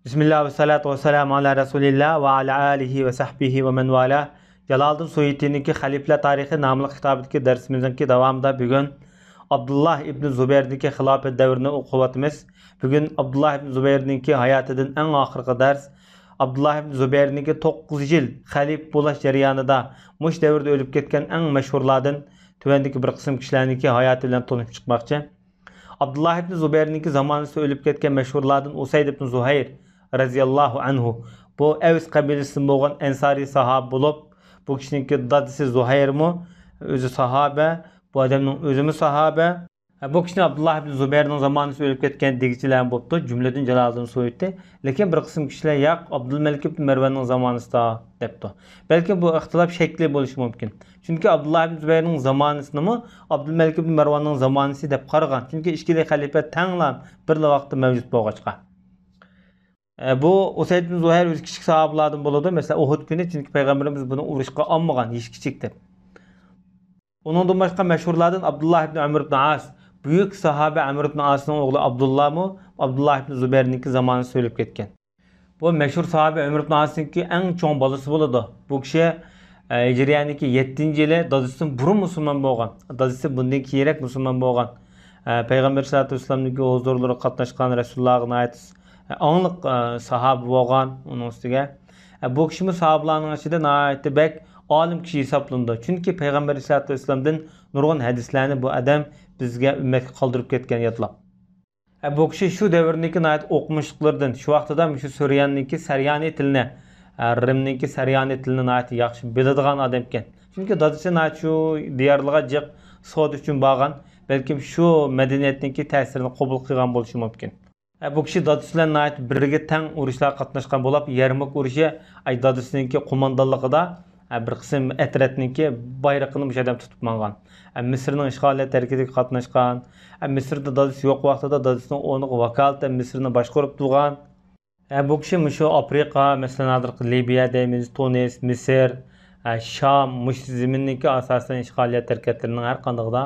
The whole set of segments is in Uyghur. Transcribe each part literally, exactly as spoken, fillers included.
بىسمىللا ۋەسسالاتۇ ۋەسسالامۇ ئالا رەسۇلىللا ۋە ئالا ئالىھى ۋە سەھبىھى ۋە مەن ۋالا. جالالىدىن سۇيۇتىنىڭكى خەلىپىلەر تارىخى ناملىق كىتابىدىكى دەرسىمىزنىڭكى داۋامىدا بۈگۈن ئابدۇللا ئىبنى زۇبەيرنىڭكى خىلاپەت دەۋرىنى ئوقۇۋاتىمىز. بۈگۈن ئابدۇللا ئىبنى زۇبەيرنىڭكى ھاياتىدىن ئەڭ ئاخىرقى دەرس. ئابدۇللا ئىبنى زۇبەيرنىڭكى توققۇز يىل خەلىپە بولۇش جەريانىدا مۇشۇ دەۋردە ئۆلۈپ كەتكەن ئەڭ مەشھۇرلاردىن تۆۋەندىكى بىر قىسىم كىشىلەرنىڭكى ھاياتى بىلەن تونۇشۇپ چىقماقچى. ئابدۇللا ئىبنى زۇبەيرنىڭكى زامانىسىدا ئۆلۈپ كەتكەن مەشھۇرلاردىن ئۇسەيد ئىبنى زۇھەير رەزىياللاھۇ ئەنھۇ. بۇ ئەۋس قەبىلىسىدىن بولغان ئەنسارىي ساھابە بولۇپ، بۇ كىشىنىڭكى دادىسى زۇھەيرمۇ ئۆزى ساھابە، بۇ ئادەمنىڭ ئۆزىمۇ ساھابە. بۇ كىشىنى ئابدۇللا ئىبنى زۇبەيرنىڭ زامانىسىدا ئۆلۈپ كەتكەن دېگۈچىلەر بوپتۇ، جۈملىدىن جالالىدىن سۇيۇتى. لېكىن بىر قىسىم كىشىلەر ياق، ئابدۇلمەلىك ئىبنى مەرۋاننىڭ زامانىسىدا دەپتۇ. بەلكىم بۇ ئىختىلاپ شەكلى بولۇشى مۇمكىن. چۈنكى ئابدۇللا ئىبنى زۇبەيرنىڭ زامانىسىنىمۇ ئابدۇلمەلىك ئىبنى مەرۋاننىڭ زامانىسى دەپ قارىغان. چۈنكى ئىككىلى خەلىپە تەڭلا بىرلا ۋاقىتتا مەۋجۇت بولغاچقا. ئە، بۇ ئۇسەيد ئىبنى زۇھەير ئۆزى كىچىك ساھابىلاردىن بولىدۇ. مەسىلەن، ئۇھۇد كۈنى، چۈنكى پەيغەمبىرىمىز بۇنى ئۇرۇشقا ئالمىغان، يېشى كىچىك دەپ. ئۇنىڭدىن باشقا مەشھۇرلاردىن ئابدۇللا ئىبنى ئەمر ئىبنى ئاس، بۈيۈك ساھابە ئەمر ئىبنى ئاسنىڭ ئوغلى ئابدۇللامۇ ئابدۇللا ئىبنى زۇبەيرنىڭكى زامانىسىدا ئۆلۈپ كەتكەن. بۇ مەشھۇر ساھابە ئەمر ئىبنى ئاسنىڭكى ئەڭ چوڭ بالىسى بولىدۇ. بۇ كىشى، ئە، ھىجرىيەنىڭكى يەتتىنچى يىلى دادىسىدىن بۇرۇن مۇسۇلمان بولغان. دادىسى بۇندىن كېيىنرەك مۇسۇلمان بولغان. ئە، پەيغەمبەر سەللەللاھۇ ئەلەيھى ۋەسەللەمنىڭكى ھۇزۇرلىرىغا قاتناشقان، رەسۇلۇللاغا ناھايىتى، ئە، ئاڭلىق، ئە، ساھابە بولغان. ئۇنىڭ ئۈستىگە، ئە، بۇ كىشىمۇ ساھابىلارنىڭ ئىچىدە ناھايىتى بەك ئالىم كىشى ھېسابلىنىدۇ. چۈنكى پەيغەمبەر ئەلەيھىسسالاتۇ ۋەسسالامدىن نۇرغۇن ھەدىسلەرنى بۇ ئادەم بىزگە، ئۈممەتكە قالدۇرۇپ كەتكەن يادلاپ. ئە، بۇ كىشى شۇ دەۋرنىڭكى ناھايىتى ئوقۇمۇشلۇقلىرىدىن، شۇ ۋاقتىدا مۇشۇ سۈرياننىڭكى سەريانى تىلىنى، ئە، رىمنىڭكى سەريانى تىلىنى ناھايىتى ياخشى بىلىدىغان ئادەم ئىكەن. چۈنكى دادىسى ناھايىتى شۇ دىيارلارغا جىق سودا ئۈچۈن بارغان، بەلكىم شۇ مەدەنىيەتنىڭكى تەسىرىنى قوبۇل قىلغان بولۇشى مۇمكىن. ئە، بۇ كىشى دادىسى بىلەن ناھايىتى بىرگە تەڭ ئۇرۇشلارغا قاتناشقان بولۇپ، يەرمۇك ئۇرۇشى، ئە، دادىسىنىڭكى قوماندانلىقىدا، ئە، بىر قىسىم ئەترەتنىڭكى بايرىقىنى مۇشۇ ئادەم تۇتۇپ ماڭغان. ئە، مىسىرنىڭ ئىشغالىيەت ھەرىكىتىگە قاتناشقان. ئە، مىسىردا دادىسى يوق ۋاقتىدا دادىسىنىڭ ئورنىغا ۋاكالىتەن مىسىرنى باشقۇرۇپ تۇرغان. ئە، بۇ كىشى مۇشۇ ئافرىقا، مەسىلەن، ھازىرقى لىبىيە دەيمىز، تۇنىس، مىسىر، ئە، شام، مۇشۇ زېمىننىڭكى ئاساسەن ئىشغالىيەت ھەرىكەتلىرىنىڭ ھەر قاندىقىدا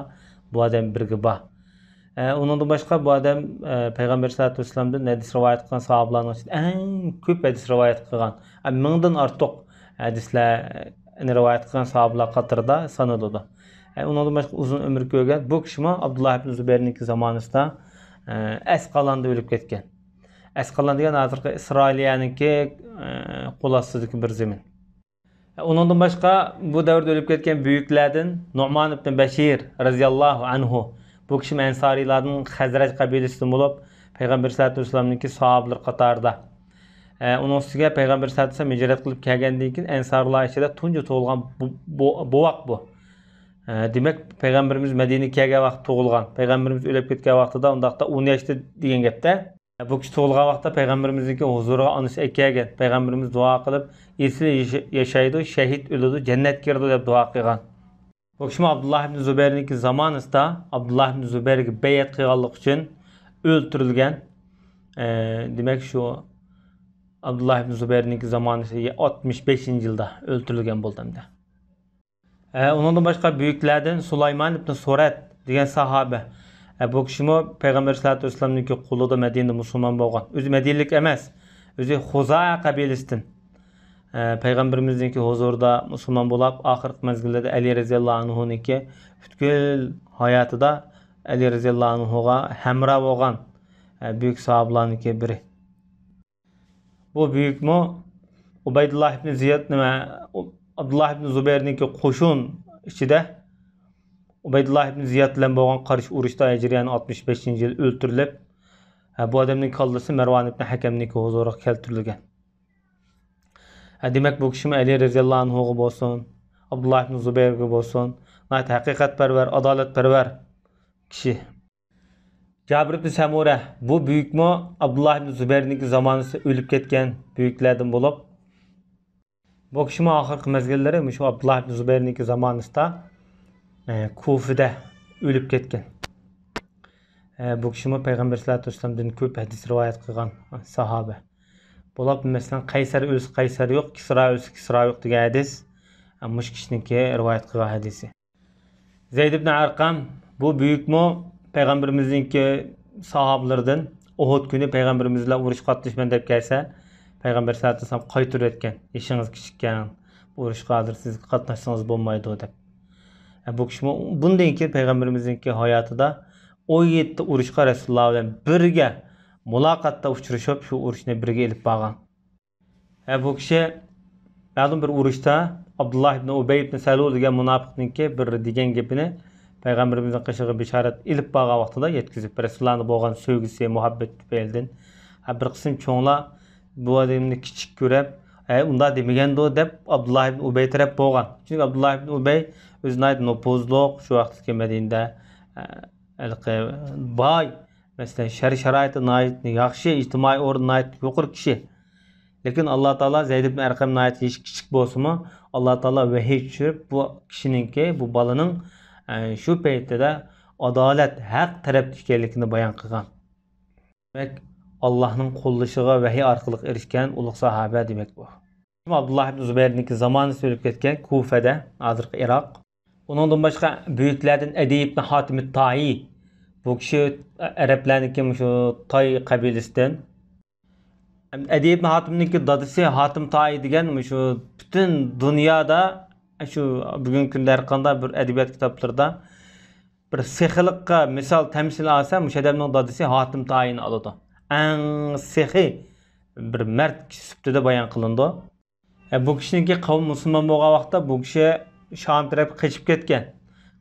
بۇ ئادەم بىرگە بار. ئە، ئۇنىڭدىن باشقا بۇ ئادەم، ئە، پەيغەمبەر سەللەللاھۇ ئەلەيھى ۋەسەللەمدىن ھەدىس رىۋايەت قىلغان ساھابىلارنىڭ ئىچىدە ئەڭ كۆپ ھەدىس رىۋايەت قىلغان، ئە، مىڭدىن ئارتۇق ھەدىسلەرنى رىۋايەت قىلغان ساھابىلار قاتارىدا سانىلىدۇ. ئە، ئۇنىڭدىن باشقا ئۇزۇن ئۆمۈر كۆرگەن بۇ كىشىمۇ ئابدۇللا ئىبنى زۇبەيرنىڭكى زامانىسىدا، ئە، ئەسقالاندا ئۆلۈپ كەتكەن. ئەسقالان دېگەن ھازىرقى ئىسرائىلىيەنىڭكى، ئە، قول ئاستىدىكى بىر زېمىن. ئۇنىڭدىن باشقا، بۇ دەۋردە ئۆلۈپ كەتكەن بۈيۈكلەردىن نۇئمان ئىبنى بەشىر رەزىياللاھۇ ئەنھۇ، بۇ كىشىمۇ ئەنسارىيلاردىن خەزرەج قەبىلىسىدىن بولۇپ، پەيغەمبەر سەللەللاھۇ ئەلەيھى ۋەسەللەمنىڭكى ساھابىلىرى قاتارىدا. ئە، ئۇنىڭ ئۈستىگە پەيغەمبەر سەللەللاھۇ ئەلەيھى ۋەسەللەم ھىجرەت قىلىپ كەلگەندىن كېيىن ئەنسارلار ئىچىدە تۇنجى تۇغۇلغان بو-، بو-، بوۋاق بۇ. ئە، دېمەك، پەيغەمبىرىمىز مەدىنىگە كەلگەن ۋاقىت تۇغۇلغان، پەيغەمبىرىمىز ئۆلۈپ كەتكەن ۋاقتىدا ئۇنداقتا ئون ياشتا دېگەن گەپتە. بۇ كىشى تۇغۇلغان ۋاقىتتا پەيغەمبىرىمىزنىڭكى ھۇزۇرىغا ئانىسى ئەكەلگەن. پەيغەمبىرىمىز دۇئا قىلىپ، ئېسىل ياشا-، ياشايدۇ، شەھىد ئۆلىدۇ، جەننەتكە كىرىدۇ دەپ دۇئا قىلغان. بۇ كىشىمۇ ئابدۇللا ئىبنى زۇبەيرنىڭكى زامانىسىدا ئابدۇللا ئىبنى زۇبەيرگە بەيئەت قىلغانلىقى ئۈچۈن ئۆلتۈرۈلگەن. ئە، دېمەك، شۇ ئابدۇللا ئىبنى زۇبەيرنىڭكى زامانىسى ئاتمىش بەشىنچى يىلدا ئۆلتۈرۈلگەن بولدى ئەمدى. ئە، ئۇنىڭدىن باشقا بۈيۈكلەردىن سۇلايمان ئىبنى سۇرەت دېگەن ساھابە. ئە، بۇ كىشىمۇ پەيغەمبەر سەللەللاھۇ ئەلەيھى ۋەسەللەمنىڭكى قولىدا مەدىنىدە مۇسۇلمان بولغان. ئۆزى مەدىنىلىك ئەمەس. ئۆزى خۇزائە قەبىلىسىدىن. ئە، پەيغەمبىرىمىزنىڭكى ھۇزۇرىدا مۇسۇلمان بولاپ، ئاخىرقى مەزگىللەردە ئەلى رەزىياللاھۇ ئەنھۇنىڭكى پۈتكۈل ھاياتىدا ئەلى رەزىياللاھۇ ئەنھۇغا ھەمراھ بولغان، ئە، بۈيۈك ساھابىلارنىڭكى بىرى. بۇ بۈيۈكمۇ ئۇبەيدۇللا ئىبنى زىياد، نېمە، ئابدۇللا ئىبنى زۇبەيرنىڭكى قوشۇن ئىچىدە ئۇبەيدۇللا ئىبنى زىياد بىلەن بولغان قارشى ئۇرۇشتا ھىجرىيەنىڭ ئاتمىش بەشىنچى يىلى ئۆلتۈرۈلۈپ، ھە، بۇ ئادەمنىڭ كاللىسى مەرۋان ئىبنى ھەكەمنىڭكى ھۇزۇرىغا كەلتۈرۈلگەن. ھە، دېمەك، بۇ كىشىمۇ ئەلى رەزىياللاھۇ ئەنھۇغا بولسۇن، ئابدۇللا ئىبنى زۇبەيرگە بولسۇن، ناھايىتى ھەقىقەتپەرۋەر، ئادالەتپەرۋەر كىشى. جابىر ئىبنى سەمۇرە، بۇ بۈيۈكمۇ ئابدۇللا ئىبنى زۇبەيرنىڭكى زامانىسىدا ئۆلۈپ كەتكەن بۈيۈكلەردىن بولۇپ، بۇ كىشىمۇ ئاخىرقى مەزگىللىرى مۇشۇ ئابدۇللا ئىبنى زۇبەيرنىڭكى زامانىسىدا، ئە، كۇفىدە ئۆلۈپ كەتكەن. ئە، بۇ كىشىمۇ پەيغەمبەر سەللەللاھۇ ئەلەيھى ۋەسەللەمدىن كۆپ ھەدىس رىۋايەت قىلغان ساھابە. بولۇپ، مەسىلەن، قەيسەر ئۆلسە قەيسەر يوق، كىسرا ئۆلسە كىسرا يوق دېگەن ھەدىس، ئە، مۇشۇ كىشىنىڭكى رىۋايەت قىلغان ھەدىسى. زەيد ئىبنى ئەرقەم، بۇ بۈيۈكمۇ پەيغەمبىرىمىزنىڭكى ساھابىلىرىدىن، ئۇھۇد كۈنى پەيغەمبىرىمىز بىلەن ئۇرۇشقا قاتنىشىمەن دەپ كەلسە، پەيغەمبەر سەللەللاھۇ ئەلەيھى ۋەسەللەم قايتۇرۇۋەتكەن، يېشىڭىز كىچىككەن، بۇ ئۇرۇشقا ھازىر سىز قاتناشسىڭىز بولمايدۇ دەپ. ئە، بۇ كىشىمۇ بۇندىن كېيىن پەيغەمبىرىمىزنىڭكى ھاياتىدا ئون يەتتە ئۇرۇشقا رەسۇلۇللا بىلەن بىرگە مۇلاقاتتا ئۇچرىشىپ، شۇ ئۇرۇشنى بىرگە ئېلىپ بارغان. ھە، بۇ كىشى مەلۇم بىر ئۇرۇشتا ئابدۇللا ئىبن ئۇبەي ئىبن سەلۇل دېگەن مۇناپىقنىڭكى بىر دېگەن گېپىنى پەيغەمبىرىمىزنىڭ قېشىغا بىشارەت ئېلىپ بارغان ۋاقتىدا يەتكۈزۈپ، رەسۇلۇللانى بولغان سۆيگۈسى، مۇھەببىتى تۈپەيلىدىن، ھە، بىر قىسىم چوڭلار بۇ ئادەمنى كىچىك كۆرۈپ، ھە، ئۇنداق دېمىگەندۇ دەپ ئابدۇللا ئىبن ئۇبەي تەرەپ بولغان. چۈنكى ئابدۇللا ئىبن ئۇبەي ئۆزى ناھايىتى نوپۇزلۇق، شۇ ۋاقىتتىكى مەدىنىدە، ھە، ھېلىقى باي، مەسىلەن، شەر-شارائىتى ناھايىتى ياخشى، ئىجتىمائىي ئورنى ناھايىتى يۇقىرى كىشى. لېكىن ئاللا تائالا زەيد ئىبن ئەرقەم ناھايىتى يېشى كىچىك بولسىمۇ، ئاللا تائالا ۋەھىي چۈشۈرۈپ، بۇ كىشىنىڭكى، بۇ بالىنىڭ، ئە، شۇ پەيتتە ئادالەت، ھەق تەرەپتە ئىكەنلىكىنى بايان قىلغان. دېمەك، ئاللانىڭ قوللىشىغا ۋەھىي ئارقىلىق ئېرىشكەن ئۇلۇغ ساھابە دېمەك بۇ. ئابدۇللا ئىبن زۇبەيرنىڭكى زامانىسىدا ئۆلۈپ كەتكەن، كۇفەدە، ھازىرقى ئىراق. ئۇنىڭدىن باشقا بۈيۈكلەردىن ئەدىي ئىبن ھاتىم تائىي. بۇ كىشى ئەرەبلەرنىڭكى مۇشۇ تاي قەبىلىسىدىن. ئەدىي ئىبن ھاتىمنىڭكى دادىسى ھاتىم تائىي دېگەن مۇشۇ پۈتۈن دۇنيادا، شۇ بۈگۈنكى كۈندە ھەر قانداق بىر ئەدەبىيات كىتابلىرىدا بىر سېخىيلىققا مىسال، تەمسىل ئالسا، مۇشۇ ئادەمنىڭ دادىسى ھاتىم تائىينى ئالىدۇ. ئەڭ سېخىي بىر مەرد كىشى سۈپىتىدە بايان قىلىنىدۇ. ئە، بۇ كىشىنىڭكى قەۋمى مۇسۇلمان بولغان ۋاقىتتا بۇ كىشى شام تەرەپكە قېچىپ كەتكەن.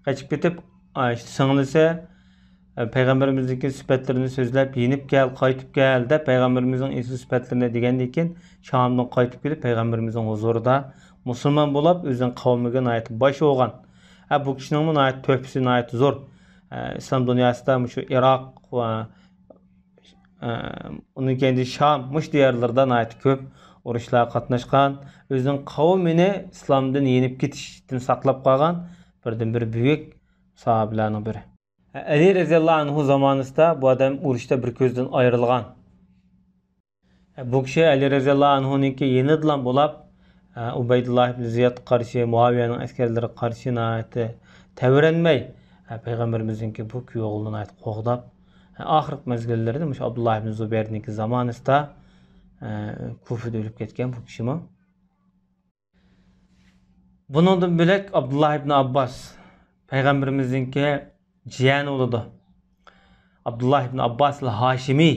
قېچىپ كېتىپ، ئا، ئىشتە سىڭلىسى، ئە، پەيغەمبىرىمىزنىڭكى سۈپەتلىرىنى سۆزلەپ، يېنىپ كەل، قايتىپ كەل دەپ پەيغەمبىرىمىزنىڭ ئېسىل سۈپەتلىرىنى دېگەندىن كېيىن، شامدىن قايتىپ كېلىپ پەيغەمبىرىمىزنىڭ ھۇزۇرىدا مۇسۇلمان بولۇپ، ئۆزىنىڭ قەۋمىگە ناھايىتى باش بولغان. ئە، بۇ كىشىنىڭمۇ ناھايىتى تۆھپىسى ناھايىتى زور. ئە، ئىسلام دۇنياسىدا مۇشۇ ئىراق ۋە ئۇنىڭ كەينىدە شام، مۇشۇ دىيارلىرىدا ناھايىتى كۆپ ئۇرۇشلارغا قاتناشقان، ئۆزىنىڭ قەۋمىنى ئىسلامدىن يېنىپ كېتىشتىن ساقلاپ قالغان بىردىنبىر بۈيۈك ساھابىلەرنىڭ بىرى. ئەلى رەزىياللاھۇ ئەنھۇ زامانىسىدا بۇ ئادەم ئۇرۇشتا بىر كۆزىدىن ئايرىلغان. بۇ كىشى ئەلى رەزىياللاھۇ ئەنھۇنىڭكى يېنىدىلا بولاپ، ئۇبەيدۇللا ئىبن زىيادقا قارشى، مۇئاۋىيەنىڭ ئەسكەرلىرىگە قارشى ناھايىتى تەۋرەنمەي، پەيغەمبىرىمىزنىڭكى بۇ كۈيئوغلىنى ناھايىتى قوغداپ، ئاخىرقى مەزگىللىرىدە مۇشۇ ئابدۇللا ئىبن زۇبەيرنىڭكى زامانىسىدا، كۇفىدا ئۆلۈپ كەتكەن بۇ كىشىمۇ. بۇنىڭدىن بۆلەك ئابدۇللا ئىبن ئابباس، پەيغەمبىرىمىزنىڭكى جىيەنى بولىدۇ. ئابدۇللا ئىبن ئابباس ئەل ھاشىمىي،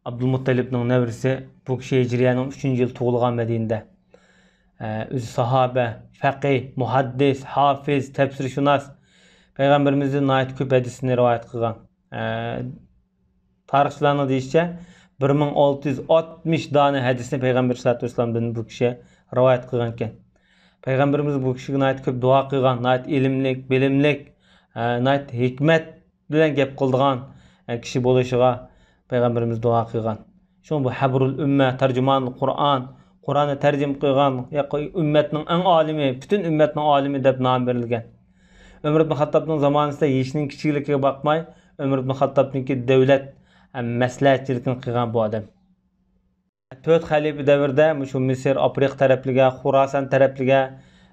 ئابدۇلمۇتتەلىپنىڭ نەۋرىسى، بۇ كىشى ھىجرىيەنىڭ ئۈچىنچى يىلى تۇغۇلغان مەدىنىدە. ئە، ئۆزى ساھابە، فەقىھ، مۇھەددىس، ھافىز، تەپسىرشۇناس. پەيغەمبىرىمىزدىن ناھايىتى كۆپ ھەدىسنى رىۋايەت قىلغان. ئە، تارىخچىلارنىڭ دېيىشىچە، بىر مىڭ ئالتە يۈز ئاتمىش دانە ھەدىسنى پەيغەمبەر سەللەللاھۇ ئەلەيھى ۋەسەللەمدىن بۇ كىشى رىۋايەت قىلغانىكەن. پەيغەمبىرىمىز بۇ كىشىگە ناھايىتى كۆپ دۇئا قىلغان، ناھايىتى ئىلىملىك، بىلىملىك، ئە، ناھايىتى ھېكمەت بىلەن گەپ قىلىدىغان، ئە، كىشى بولۇشىغا پەيغەمبىرىمىز دۇئا قىلغان. شۇڭا بۇ ھەبرۇل ئۈممە، تەرجىمانۇل قۇرئان، قۇرئاننى تەرجىمە قىلغان، يا، ئۈممەتنىڭ ئەڭ ئالىمى، پۈتۈن ئۈممەتنىڭ ئالىمى دەپ نام بېرىلگەن. ئۆمەر ئىبن خەتتابنىڭ زامانىسىدا يېشىنىڭ كىچىكلىكىگە باقماي، ئۆمەر ئىبن خەتتابنىڭكى دۆلەت ھەم مەسلىھەتچىلىكىنى قىلغان بۇ ئادەم. تۆت خەلىپە دەۋرىدە مۇشۇ مىسىر، ئافرىقا تەرەپلىرىگە، خۇراسان تەرەپلىرىگە،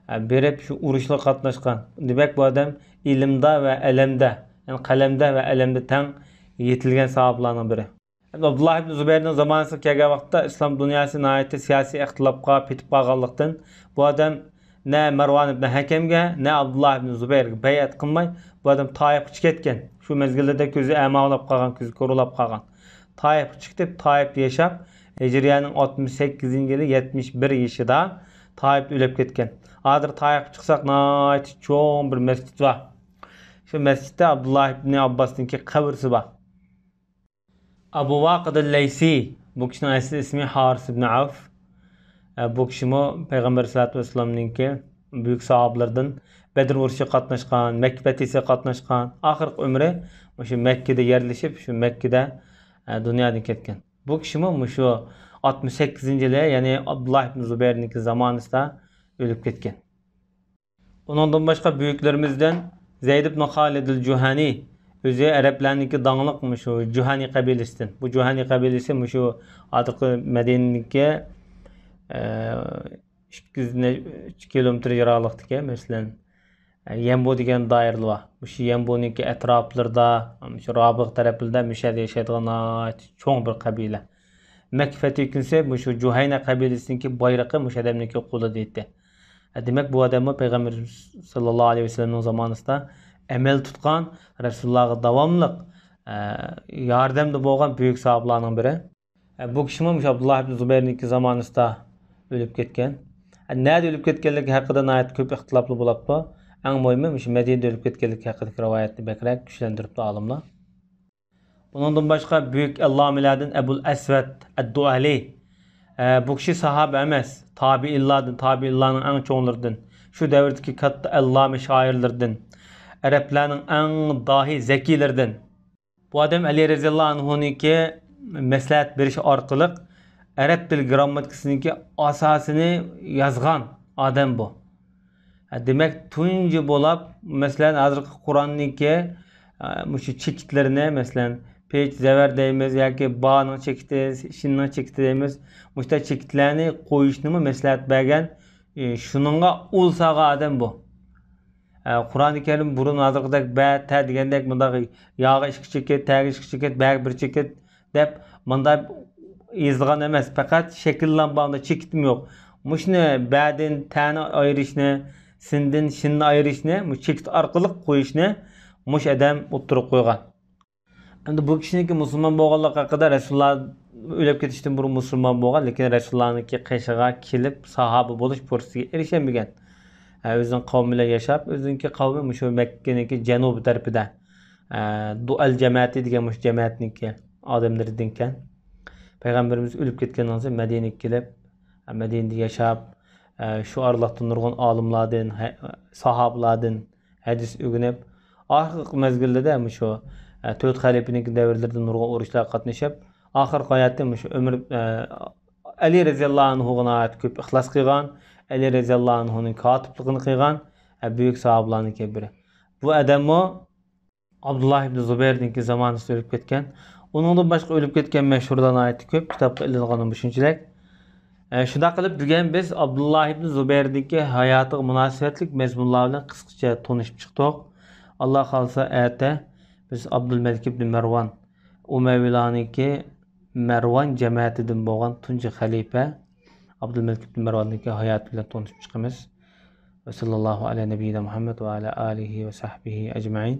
ئە، بېرىپ شۇ ئۇرۇشلارغا قاتناشقان. دېمەك، بۇ ئادەم ئىلىمدا ۋە ئەلەمدە، يەنى قەلەمدە ۋە ئەلەمدە تەڭ يېتىلگەن ساھابىلارنىڭ بىرى. ئابدۇللا ئىبن زۇبەيرنىڭ زامانىسىغا كەلگەن ۋاقىتتا ئىسلام دۇنياسى ناھايىتى سىياسىي ئىختىلاپقا پېتىپ قالغانلىقتىن، بۇ ئادەم نە مەرۋان ئىبن ھەكەمگە، نە ئابدۇللا ئىبن زۇبەيرگە بەيئەت قىلماي، بۇ ئادەم تائىپقا چىقىپ كەتكەن. شۇ مەزگىللەردە كۆزى ئەما بولاپ قالغان، كۆزى كور بولاپ قالغان. تائىپقا چىقىپ، تائىپتا ياشاپ، ھىجرىيەنىڭ ئاتمىش سەككىزىنچى يىلى يەتمىش بىر يېشىدا تائىپتا ئۆلۈپ كەتكەن. ھازىر تائىپقا چىقساق، ناھايىتى چوڭ بىر مەسچىت بار. شۇ مەسچىتتە ئابدۇللا ئىبن ئابباسنىڭكى قەبرىسى بار. ئەبۇ ۋاقىد ئەل-لەيسى، بۇ كىشىنىڭ ئەسلى ئىسمى ھارىس ئىبن ئەۋف. ئە، بۇ كىشىمۇ پەيغەمبەر سەللەللاھۇ ئەلەيھى ۋەسەللەمنىڭكى بۈيۈك ساھابىلىرىدىن، بەدر ئۇرۇشىغا قاتناشقان، مەككە پەتھىسىگە قاتناشقان، ئاخىرقى ئۆمرى مۇشۇ مەككىدە يەرلىشىپ، شۇ مەككىدە، ئە، دۇنيادىن كەتكەن. بۇ كىشىمۇ مۇشۇ ئاتمىش سەككىزىنچى يىلى، يەنى ئابدۇللا ئىبن زۇبەيرنىڭكى زامانىسىدا ئۆلۈپ كەتكەن. ئۇنىڭدىن باشقا بۈيۈكلىرىمىزدىن زەيد ئىبن خالىد ئەل جۇھانى، ئۆزى ئەرەبلەرنىڭكى داڭلىق مۇشۇ جۇھانى قەبىلىسىدىن. بۇ جۇھانى قەبىلىسى مۇشۇ ھازىرقى مەدىنىدىكى، ئە، ئىككى يۈز نەچچە كىلومېتىر يىراقلىقتىكەن، مەسىلەن، يەنبۇ دېگەن دائىرىلەر بار. مۇشۇ يەنبۇنىڭكى ئەتراپلىرىدا، مۇشۇ رابىغ تەرەپلىرىدە، مۇشۇ يەردە ياشايدىغان ناھايىتى چوڭ بىر قەبىلە. مەككە پەتھى كۈنسى مۇشۇ جۇھەينە قەبىلىسىنىڭكى بايرىقى مۇشۇ ئادەمنىڭكى قولىدا ئىدى. دېمەك، بۇ ئادەممۇ پەيغەمبىرىمىز ساللاللاھۇ ئەلەيھى ۋەسەللەمنىڭ زامانىسىدا ئەمەل تۇتقان، رەسۇلۇللاغا داۋاملىق ياردەمدە بولغان بۈيۈك ساھابىلارنىڭ بىرى. بۇ كىشىمۇ مۇشۇ ئابدۇللا ئىبن زۇبەيرنىڭكى زامانىسىدا ئۆلۈپ كەتكەن. نەدە ئۆلۈپ كەتكەنلىكى ھەققىدە ناھايىتى كۆپ ئىختىلاپلار بولۇپتۇ. ئەڭ مۇھىمى مۇشۇ مەدىنىدە ئۆلۈپ كەتكەنلىكى ھەققىدىكى رىۋايەتنى بەكرەك كۈچلەندۈرۈپتۇ ئالىملار. بۇنىڭدىن باشقا بۈيۈك ئەللامىلەردىن ئەبۇل ئەسۋەد ئەددۇئەلى. ئە، بۇ كىشى ساھابە ئەمەس، تابىئىنلاردىن، تابىئىنلارنىڭ ئەڭ چوڭلىرىدىن، شۇ دەۋردىكى كاتتا ئەللامە شائىرلىرىدىن، ئەرەبلەرنىڭ ئەڭ داھىي زەكىيلىرىدىن. بۇ ئادەم ئەلى رەزىياللاھۇ ئەنھۇنىڭكى مەسلىھەت بېرىشى ئارقىلىق ئەرەب تىل گىرامماتىكىسىنىڭكى ئاساسىنى يازغان ئادەم بۇ. ھە، دېمەك، تۇنجى بولاپ، مەسىلەن، ھازىرقى قۇرئاننىڭكى، ئە، مۇشۇ چېكىتلىرىنى، مەسىلەن، پېچ، زەۋەر دەيمىز ياكى بانىڭ چېكىتى، شىننىڭ چېكىتى دەيمىز. مۇشۇنداق چېكىتلەرنى قويۇشنىمۇ مەسلىھەت بەرگەن، ئى، شۇنىڭغا ئۇل سالغان ئادەم بۇ. ئە، قۇرئانى كەرىم بۇرۇن ھازىرقىدەك بە، تە دېگەندەك مۇنداق ياغا ئىككى چېكىت، تەگە ئىككى چېكىت، بەگە بىر چېكىت دەپ مۇنداق يېزىلغان ئەمەس. پەقەت شەكىللەنگەن چېكىتمۇ يوق. مۇشۇنى بەدىن تەنى ئايرىشنى، سىندىن شىننى ئايرىشنى مۇشۇ چېكىت ئارقىلىق قويۇشنى مۇشۇ ئادەم ئوتتۇرىغا قويغان. ئەمدى بۇ كىشىنىڭكى مۇسۇلمان بولغانلىقى ھەققىدە، رەسۇلۇللا ئۆلۈپ كېتىشتىن بۇرۇن مۇسۇلمان بولغان، لېكىن رەسۇلۇللانىڭكى قېشىغا كېلىپ ساھابە بولۇش پۇرسىتىگە ئېرىشەلمىگەن. ئە، ئۆزىنىڭ قەۋمى بىلەن ياشاپ، ئۆزىنىڭكى قەۋمى مۇشۇ مەككىنىڭكى جەنۇبى تەرىپىدە، ئە، دۇئەل جەمەتى دېگەن مۇشۇ جەمەتنىڭكى ئادەملىرىدىنكەن. پەيغەمبىرىمىز ئۆلۈپ كەتكەندىن سوڭ مەدىنىگە كېلىپ، ئە، مەدىنىدە ياشاپ، ئە، شۇ ئارىلىقتا نۇرغۇن ئالىملاردىن، ھە، ساھابىلاردىن ھەدىس ئۆگىنىپ، ئاخىرقى مەزگىلدە مۇشۇ، ئە، تۆت خەلىپىنىڭكى دەۋرلىرىدە نۇرغۇن ئۇرۇشلارغا قاتنىشىپ، ئاخىرقى ھاياتى مۇشۇ ئۆمۈر، ئە، ئەلى رەزىياللاھۇ ئەنھۇغا ناھايىتى كۆپ ئىخلاس قىلغان، ئەلى رەزىياللاھۇ ئەنھۇنىڭ كاتىپلىقىنى قىلغان، ئە، بۈيۈك ساھابىلارنىڭكى بىرى. بۇ ئادەممۇ ئابدۇللا ئىبن زۇبەيرنىڭكى زامانىسىدا ئۆلۈپ كەتكەن. ئۇنىڭدىن باشقا ئۆلۈپ كەتكەن مەشھۇرلار ناھايىتى كۆپ، كىتابقا ئېلىنغىنى مۇشۇنچىلىك. ئە، شۇنداق قىلىپ، بۈگۈن بىز ئابدۇللا ئىبن زۇبەيرنىڭكى ھاياتىغا مۇناسىۋەتلىك مەزمۇنلار بىلەن قىسقىچە تونۇشۇپ چىقتۇق. ئاللا خالىسا، ئەتە بىز ئابدۇلمەلىك ئىبن مەرۋان، ئۇمەۋىلارنىڭكى مەرۋان جەمەتىدىن بولغان تۇنجى خەلىپە ئابدۇلمەلىك ئىبن مەرۋاننىڭكى ھاياتى بىلەن تونۇشۇپ چىقىمىز. ۋە ساللاللاھۇ ئەلە نەبىييىنا مۇھەممەد ۋە ئەلە ئالىھى ۋە سەھبىھى ئەجمەئىن.